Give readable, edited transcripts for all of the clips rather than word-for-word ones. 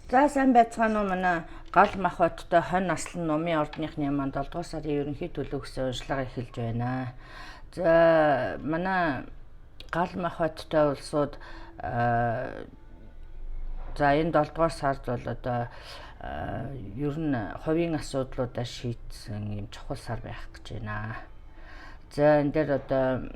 За, сайн байцгаана уу, манай гал махбодтой хонь аслан нумын ордныхны маань 7 дугаар сарын ерөнхий төлөв гэсэн уншлага эхэлж байна. За, манай гал махбодтой улсууд, за, энэ 7 дугаар сард бол одоо ер нь хувийн асуудлуудаа шийдсэн юм чухал сар байх гэж байна. За, энэ дээр одоо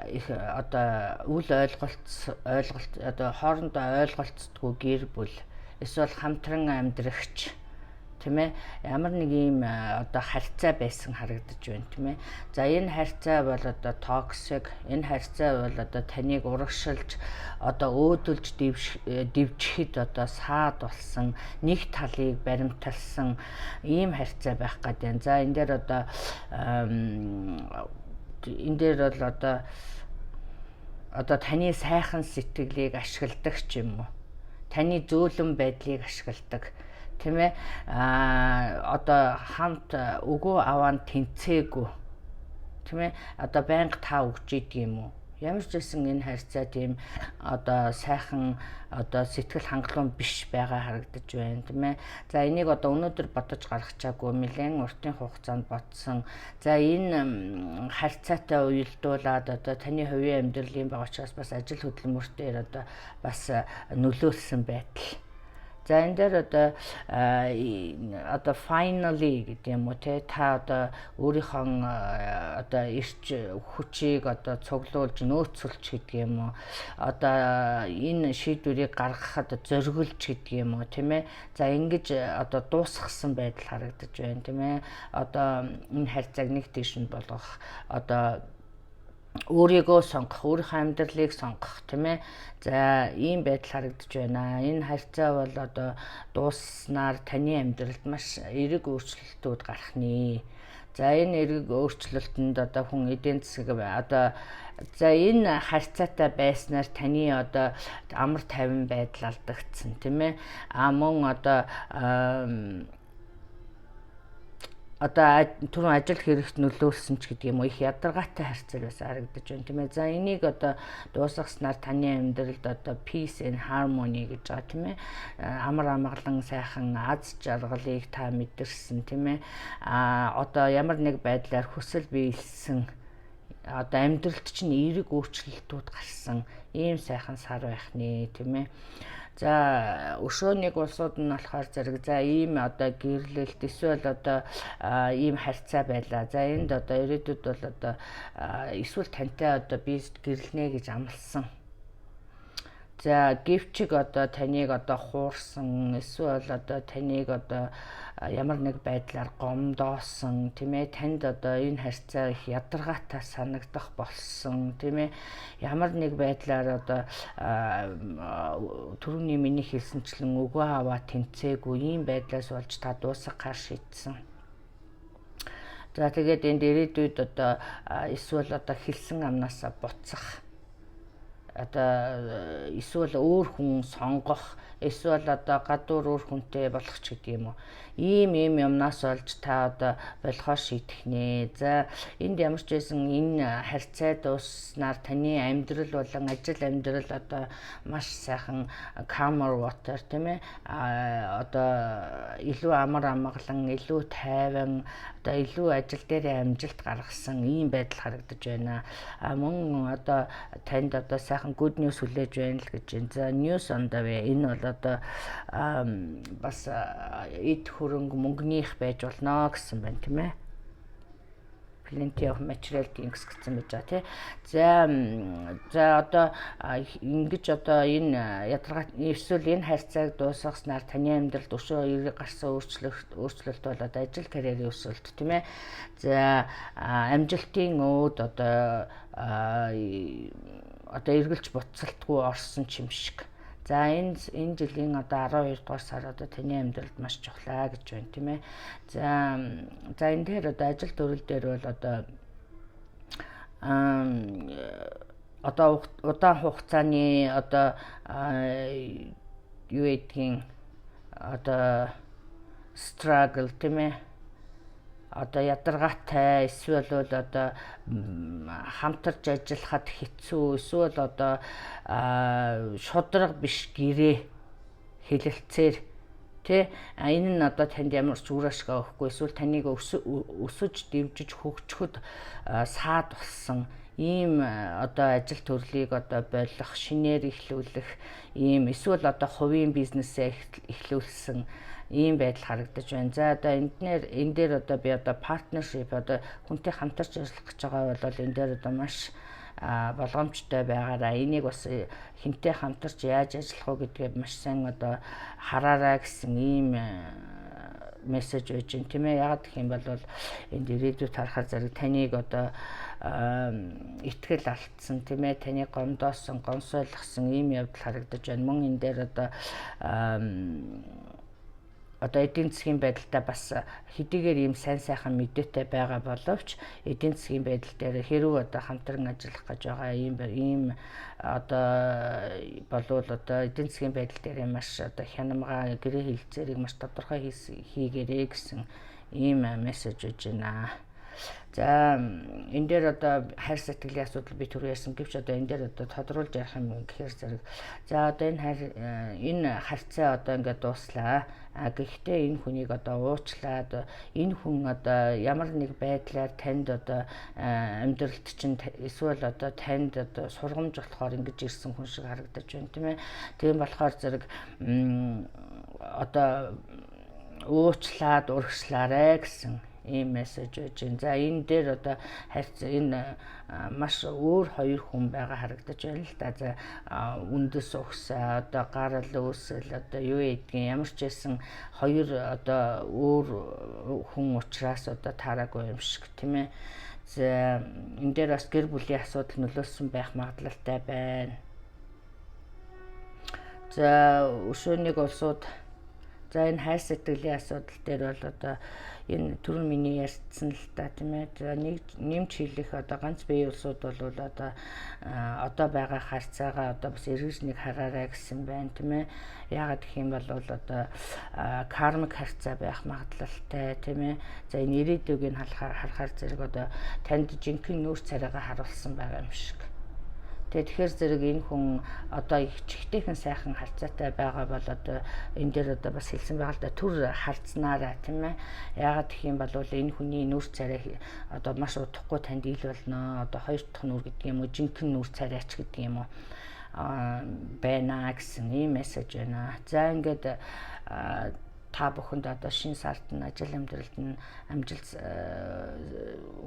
их одоо үл ойлголц ойлголт одоо хоорондоо ойлголцдоггүй гэр бүл эсвэл хамтран амьдрагч, тийм ээ, ямар нэг ийм одоо харьцаа байсан харагдаж байна, тийм ээ. За, энэ харьцаа бол одоо toxic, энэ харьцаа бол одоо таныг урагшилж, одоо өөдөлж дэвжихэд одоо саад болсон, нэг талыг баримталсан ийм харьцаа байх гэдэг. За, энэ дээр бол одоо таны сайхан сэтгэлийг ашигладаг ч юм уу, таны зөөлөн байдлыг ашигладаг, тийм ээ, одоо хамт өгөө аваа нь тэнцээгүй, тийм ээ, одоо байнга та өгч идэг юм уу, ямар ч байсан энэ харьцаа тийм одоо сайхан одоо сэтгэл хангалуун биш байгаа харагдаж байна, тийм ээ. За, энийг одоо өнөөдөр бодож гаргачаагүй, нэлээд уртын хугацаанд бодсон. За, энэ харьцаатай уялдуулаад одоо таны хувийн амьдралын байгаа учраас бас ажил хөдөлмөртөөр одоо бас нөлөөлсөн байдал. За, энэ дээр одоо finally гэдэг юм уу те, та одоо өөрийнхөө одоо эрч хүчийг одоо цуглуулж, нөөцөлж гэдэг юм уу, одоо энэ шийдвэрийг гаргахад зориглож гэдэг юм уу, тийм ээ. За, ингэж одоо дуусгасан байдал харагдаж байна, тийм ээ. Одоо энэ харьцааг нэг тийш нь болгох, одоо өөрийгөө сонгох, өөрийнхөө амьдралыг сонгох, тийм ээ. За, ийм байдал харагдаж байна. Энэ харьцаа бол одоо дууснаар таны амьдралд маш эерэг өөрчлөлтүүд гарах нэ. За, энэ эерэг өөрчлөлтөнд одоо хүн эдийн засаг одоо, за, энэ харьцаатай байснаар таны одоо амар тайван байдал алдагдсан, тийм ээ. А мөн одоо түрүүн ажил хэрэгт нөлөөлсөн ч гэдэг юм уу, их ядаргаатай харьцаа байсан харагдаж байна, тийм ээ. За, энийг одоо дуусгаснаар таны амьдралд одоо peace and harmony гэж байгаа, тийм ээ. Амар амгалан, сайхан аз жаргалыг та мэдэрсэн, тийм ээ. А одоо ямар нэг байдлаар хүсэл биелсэн, одоо амьдралд чинь эерэг өөрчлөлтүүд гарсан ийм сайхан сар байх нэ, тийм ээ. За, өшөөнийг улсууд нь болохоор зэрэг, за, ийм одоо гэрлэлт эсвэл одоо ийм харьцаа байлаа. За, энд одоо ирээдүйд бол одоо эсвэл тантай одоо би гэрлэнэ гэж амласан. За, гэвчиг одоо таныг одоо хуурсан, эсвэл одоо таныг одоо ямар нэг байдлаар гомдоосон, тийм ээ, танд одоо энэ харьцаа их ядаргаатай санагдах болсон, тийм ээ. Ямар нэг байдлаар одоо түрүүний миний хэлсэнчлэн өгөө аваа тэнцээгүй ийм байдлаас болж та дуусгахаар шийдсэн. За, тэгээд энд ирээдүйд одоо эсвэл одоо хэлсэн амнаасаа буцах, одоо эсвэл өөр хүн сонгох, эсвэл одоо гадуур өөр хүнтэй болох ч гэдэг юм уу. Ийм юмнаас болж та одоо болохоо шийдэх нэ. За, энд ямар ч байсан энэ харьцаа дууснаар таны амьдрал болон ажил амьдрал одоо маш сайхан calmer water, тийм ээ. А одоо илүү амар амгалан, илүү тайван, одоо илүү ажил дээрээ амжилт гаргасан ийм байдал харагдаж байна. А мөн одоо танд одоо сайхан good news хүлээж байна л гэж байна. За, news on the way. Энэ бол одоо бас эд хөрөнгө мөнгөнийх байж болно гэсэн байна, тийм ээ. Plenty of material things гэсэн байж байгаа, тий. За, одоо ингэж одоо энэ ядаргаа эсвэл энэ харьцааг дуусгаснаар таны амьдралд өшөө эерэг гарсан өөрчлөлт бол одоо ажил карьерийн өсөлт, тийм ээ. За, амжилтын өөд одоо эргэлж буцалтгүй орсон ч юм шиг. За, энэ жилийн одоо 12 дугаар сар одоо таны амьдралд маш чухлаа гэж байна, тийм ээ. За, энэ дээр одоо ажил төрөл дээр бол одоо удаан хугацааны одоо юу гэдгийг одоо struggle, тийм ээ, одоо ядаргаатай эсвэл бол одоо хамтарч ажиллахад хэцүү, эсвэл одоо шударга биш гэрээ хэлэлцээр. Тэ, энэ нь одоо танд ямар ч үр ашгаа өгөхгүй, эсвэл таныг өсөж дэвжиж хөгжөхөд саад болсон ийм одоо ажил төрлийг одоо болох, шинээр эхлүүлэх ийм, эсвэл одоо хувийн бизнесээ эхлүүлсэн ийм байдал харагдаж байна. За, одоо энэ дээр одоо би одоо partnership, одоо хүнтэй хамтарч ажиллах гэж байгаа бол энэ дээр одоо маш болгоомжтой байгаараа, энийг бас хэнтэй хамтарч яаж ажиллах уу гэдгээ маш сайн одоо хараарай гэсэн ийм мессеж байж байна, тийм ээ. Яагаад гэх юм бол энд ирээдүйд харахаар зэрэг таныг одоо итгэл алдсан, тийм ээ, таныг гомдоосон, гонсойлгосон ийм явдал харагдаж байна. Мөн энэ дээр одоо эдийн засгийн байдалтай бас хэдийгээр ийм сайн сайхан мэдээтэй байгаа боловч эдийн засгийн байдал дээр хэрүү одоо хамтран ажиллах гэж байгаа ийм одоо болвол одоо эдийн засгийн байдал дээр маш одоо хянамгаа, гэрээ хэлцээрийг маш тодорхой хийгээрэй гэсэн ийм мессеж өгч байна. За, энэ дээр одоо хайр сэтгэлийн асуудал би түрүү ярьсан, гэвч одоо энэ дээр одоо тодруулж ярих юм гэхээр зэрэг, за, одоо энэ харьцаа одоо ингээд дууслаа. А гэхдээ энэ хүнийг одоо уучлаад, энэ хүн одоо ямар нэг байдлаар танд одоо амьдралд чинь эсвэл одоо танд одоо сургамж болохоор ингэж ирсэн хүн шиг харагдаж байна, тийм ээ. Тийм болохоор зэрэг одоо уучлаад урагшлаарэ гэсэн ийм мессеж байж байна. За, энэ дээр одоо харьцаа энэ маш өөр хоёр хүн байгаа харагдаж байна л да. За, үндэс угсаа, одоо гарал үүсэл, одоо юу гэдгийг, ямар ч байсан хоёр одоо өөр хүн учраас одоо таараагүй юм шиг, тийм ээ. За, энэ дээр бас гэр бүлийн асуудал нөлөөлсөн байх магадлалтай байна. За, өшөөнийг улсууд. За, энэ хайр сэтгэлийн асуудал дээр бол одоо энэ түрүү миний ярьсан л да, тийм ээ. За, нэг нэмж хэлэх одоо ганц бие улсууд бол одоо байгаа харьцаагаа одоо бас эргэж нэг хараарай гэсэн байна, тийм ээ. Яагаад гэх юм бол одоо karmic харьцаа байх магадлалтай, тийм ээ. За, энэ ирээдүгийг харахаар зэрэг одоо танд жинхэнэ нүүр царайгаа харуулсан байгаа юм шиг. Тэгээ тэгэхээр зэрэг энэ хүн одоо их чихтэйхэн сайхан харьцаатай байгаа бол одоо энэ дээр одоо бас хэлсэн байгаа л да, түр харцнаараа, тийм ээ. Яагаад гэх юм бол энэ хүний нүүр царай одоо маш удахгүй танд ил болно. Одоо хоёр дахь нүүр гэдэг юм уу, жинхэнэ нүүр царайч гэдэг юм уу байна гэсэн ийм мессеж байна. За, ингээд та бүхэнд одоо шинэ сард нь ажил амьдралд нь амжилт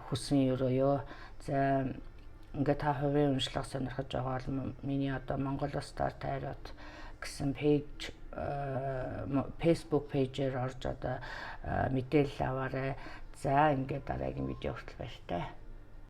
хүсэн ерөөе. За, ингээд та хувийн уншлага сонирхож байгаа бол миний одоо Монгол Star Tarot гэсэн page, Facebook page ээр орж одоо мэдээлэл аваарай. За, ингээд дараагийн видео хүртэл баяртай.